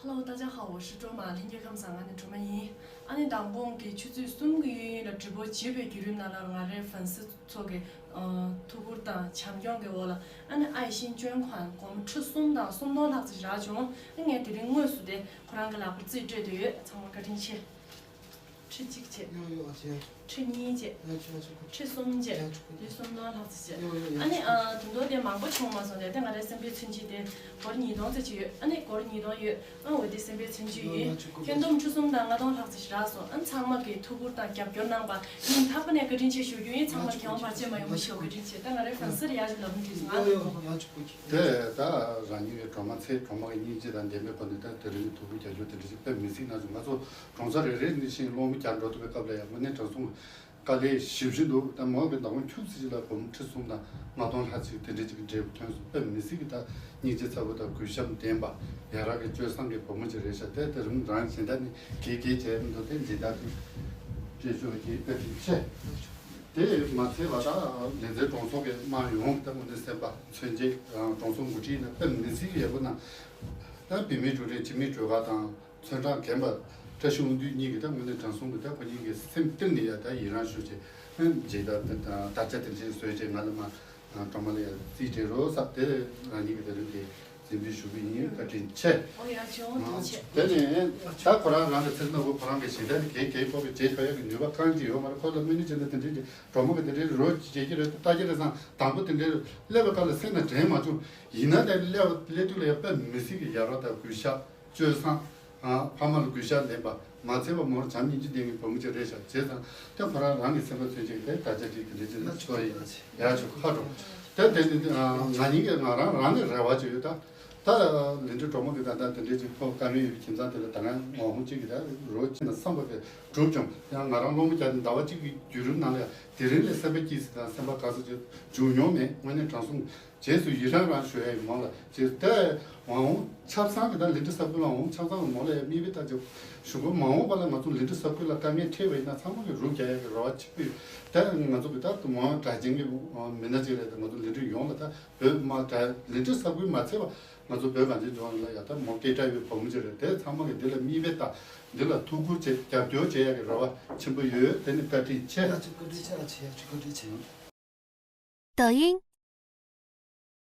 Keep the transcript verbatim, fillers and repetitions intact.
Hello，大家好，我是卓玛，ལྷན་རྒྱས་ཁམས་བཟང་། ང་ནི་སྒྲོལ་མ་ཡིན། ཨ་ནི་དང་པོ་གི་ཆུ་ཚོད་གསུམ་གྱི་གཡས་གཡོན་ལ་直播བྱེད་པའི་བརྒྱུད་རིམ་ནང་ལ་ང་རའི་ཧྥན་སི་ཚོ་གི་ཨ་ཐུགས་ཁུར་དང་བྱམས་སྐྱོང་གི་འོག་ལ་ཨ་ནི་ཨའི་ཤིན་ཅོན་ཁོང་སྒོར་མོ་ཁྲི་གསུམ་དང་སུམ་སྟོང་ལྷག་ཙམ་རག་བྱུང་། ཨ་ངས་དེ་རིང་དངོས་སུ་དེ་ཁོ་རང་གི་ལག་པར་རྩིས་སྤྲད་བསྡད་ཡོད། ཚང་མ་བཀའ་དྲིན་ཆེ། ཁྲི་གཅིག་བྱས། ཡོ་ཡོ་ཨ་ཅེ། ཁྲི་གཉིས་བྱས། ཡ་ཆུ་ཡ་ཆུ་ཁུ། ཁྲི་གསུམ་བྱས། ཡ་ཆུ་ཁུ། དེ་སུམ་སྟོང་ལྷག་ཙམ་བྱས། ཡོ་ཡོ་ཡ་ཨ་ནི་ཆུ་ཨ་དུང་དུང་དེ་མང་པོ་བྱུང་མ་སོང་། དེ་ལྟ་ང་རའི་སེམས་པའི་མཚོན་བྱེད་དེ་སྒོར་ཉིས་སྟོང་ཙམ་ཅིག་ཡོད། ཨ་ནི་སྒོར་ཉིས་སྟོང་ཡོད། ཨ་འོ་དེ་སེམས་པའི་མཚོན་བྱེད་ཡོ་ཡིན། ཡ་ཆུ་ཁུ། ཁྱོན་བསྡོམས་ཁྲི་གསུམ་དང་ལྔ་སྟོང་ལྷག་ཙམ་ཞིག་རག་སོང་། ཨ་ཚང་མ་གིས་ཐུགས་ཁུར་དང་རྒྱབ་སྐྱོར་གནང་བ་སྙིང་ཐག་པ་ནས་བཀའ་དྲིན་ཆེ་ཞུ་རྒྱུ་ཡིན། ཚང་མར་ཡ་ཆུ་ཁུ། རྒྱལ་བ་བར་ཆད་མ་ཡོང་བ་ཞུ། བཀའ་དྲིན་ཆེ། ད་ང་རའི་ཧྥན་སི་ལ་ཡ་ཞུ་ལབ་མི་འདུག་ང་ཡོ་ཡོ་ཡ་ཆུ་ཁུ། དེ་ད་རང་ཉིད་ཀྱི་སྒྲོལ་མ་ཚེ་སྒྲོལ་མ་གི་སྙིང་རྗེ་དང་ལྡན་པའི་སྒོ་ནས་ད་དེ་རིང་གི་ཐུགས་ཁུར་རྒྱབ་སྐྱོར་དེ་འདྲ་ཞིག་དཔེ་མི་སྲིད་ན་ཞུ། ང་ཚོ་གྲོང་གསེབ་རེ་རེ་ནས་ཤིང་སློང་མོ་རྒྱག་འགྲོ་ཐུབ་པའི་སྐབས་ལ་ཡང་དངོས་གནས་དྲང་སྲོང་དཀའ་ལས་ཞེ་པོ་ཅིག་འདུག་ད་མོ་གི་ཟླ་ངོ་ཁྱུག་ཙམ་ཅིག་ལ་སྒོར་མོ་ཁྲི་གསུམ་དང་ལྔ་སྟོང་ལྷག་ཅིག་དེ་འདྲ་ཅིག་གི་འབྲས་བུ་ཐོན་སོང་། དཔེ་མི་སྲིད་ཀྱི་ད་སྙིང་རྗེ་ཚ་པོ་དང་གུས་ཞབས་ལྡན་པ་ཡ་རབས་ཀྱི་སྤྱོད་བཟང་གི་བུ་མོ་ཅིག་རེད་ཤག་དེ་དེ་རིང་རང་སྦྱིན་བདག་ནི་དགེ་རྒན་བྱས་མི་འདུག་དེ་སྦྱིན་བདག་དེ་སྤྲད་ཆོག་གི་བཀའ་དྲིན་ཆེ། དེ་མ་ཚད་པ་ད་ལས་འཛིན་གྲོང་ཚོ་གི་དམངས་ཡོངས་ཀྱི་ད་དངོས་གནས་སེམས་པ་མཚོན་བྱེད་གྲོང་ཚོ་འགོ་ཁྲིད་ནི་དཔེ་མི་སྲིད་ཀྱི་ཡག་པོ་གནང་། ད་བུད་མེད་གྲུབ་འབྲས་འཆི་མེད་སྒྲོལ་དཀར་དང་། ཚོན་གྲངས་རྒན་པ་བཀྲ་ཤིས་དབང་འདུས་གཉིས་ཀྱིས་ད་དངོས་གནས་དྲང་སྲོང་གི་ད་ཁོ་གཉིས་ཀྱི་སེམས་གཏིང་ནས་ཡ་ད་ཡི་རང་ཞུ་བྱས། ཨ་མཇལ་དར་དེ་དང་དར་ཆ་དེ་འདྲ་བཟོས་བྱས་ང་ལ་མ་སྒྲོལ་མ་ལ་ཡ་རྩིས་སྤྲད་རོགས་ཟེར། དེ་རང་ཉིད་ཀྱི་དེ་རིང་དེ་འཛིན་འབུལ་ཞུ་གི་ཡིན། བཀའ་དྲིན་ཆེ། ཨོ་ཡ་ཅོ་ནོ་ཆེ། དེ་ནས་ད་ཁོ་རང་རང་གི་ཚེ་སྣ་བོ་ཁོ་རང་གི་ཞིང་ཁ་ནས་གས་གས་ཕོག་གི་བྱེད་ཐུབ་ཡག་གི་ནུས་པ་གང་ཅི་ཡོད་མ་རེད། ཁོ་ལ་དངོས་གནས་བྱས་ན་དེ་འདྲའི་གི་སྒྲོལ་མ་གི་དེ་འདྲའི་རོ་བྱེད་ཀྱི་རེད། ལྟ་ཀྱི་རེད་བསམ། དང་པོ་དེ་འདྲའི་སླེབས་པའི་སྐབས་ལ་སེམས་ནང་དྲན་མ་བྱུང་། ཡིན་ན་དེ་སླེབས་སླེབས་དུས་ལ་ཡ་དཔེ་མི་སྲིད་ཀྱི་ཡ་རབས་དང་གུས་ཞབས། སྤྱོད་བཟང་། ཨ་ཕ་མ་ལ་གུས་ཞབས་ལྡན་པ། མ་ཚད་པ་མོར་བྱམས་སྙིང་རྗེ་ལྡན་གྱི་བུ་མོ་ཅིག་རེད་ཤག་བྱས་ཙང་དེ་ཁོ་རང་རང་གི་སེམས་པ་མཚོན་བྱེད་ཀྱི་དེ་ད་ཆ་ཅིག་དེ་འདྲ་ཅིག་ལ་ཆོག་ཡིན། ཡ་ཆོག་ཁ་གྲོགས། དེ་དེ་ནི་ང་གཉིས་ཀྱི་ང་རང་རང་གི་རེ་བ་ཅིག་ཡོད་ད། ད་ལས་འབྲེལ་གྲོགས་མོ་གི་ད་ལྟ་དེ་འདྲ་ཅིག་ཐོབ་དཀའ་ངལ་ཡོད་པའི་ཁྱིམ་ཚང་དེ་ལ་ད་ང་ངོ་ཧོང་ཅིག་གི་ད་རོ་ཅིག་ན་བསམ་པ་དེ་གྲུབ་བྱུང་། ཡང་ང་རང་སློང་མོ་རྒྱག་ནས་ཟླ་བ་གཅིག་གི་བརྒྱུད་རིམ་ནང་ལ་ཡང་དེ་རིང་ལས་སེམས་པ་སྐྱིད་ཟེར་དང་སེམས་པ་དགའ་ས་ཅིག་བྱུང་མྱོང་མེད། དངོས་གནས་དྲང་སྲོང་། རྗེས་སུ་ཡི་རང་རང་ཞུ་ཡ་ཡིན་མོ་ལ། རྗེས་སུ་ད་མ་འོངས་ཆབ་གསང་གི་ད་ལས་འབྲེལ་ས་ཁུལ་ལ་འོང་། ཆབ་གསང་གི་མོ་ལ་ཡ་མིག་དཔེ་ལྟ་ཅིག་ཞུ་དགོས། མ་འོངས་པ་ལ་ང་ཚོ་ལས་འབྲེལ་ས་ཁུལ་ལ་དཀའ་ངལ་འཕྲད་པ་ཡིན་ན་ཚང་མ་གི་རུབ་རྒྱག་ཡ་གི་རེ་བ་ཆེ་པོ་ཡོད། ད་ང་ཚོ་གི་ད་མོ་གྲགས་ཅན་གི་མི་སྣ་ཅིག་རེད། ད་ང་ཚོ་ལས་འབྲེལ་ཡོངས་ལ་ད་བོད་མ་གྲགས་ལས་འབྲེལ་ས་ཁུལ་མ་ཚད་པ་ང་ཚོ་བོད་གངས་ཅན་ལྗོངས་ལ་ཡ་ད་མོ་སྐད་གྲགས་ཡོད་བུ་མོ་ཅིག་རེད། དེ་ཚང་མ་གི་འདི་ལ་མིག་དཔེ་ལྟ། འདི་ལ་ཐུགས་ཁུར་བྱེད། རྒྱབ་སྐྱོར་བྱེད་ཡ་གི་རེ་བ་ཆེན་པོ་ཡོད། དེ་ནི་བཀའ་དྲིན་ཆེ། ཡ་ཆུ་བཀའ་དྲིན་ཆེ། ཡ་ཆེ། ཡ་ཆུ་བཀའ་དྲིན་ཆེ། 抖音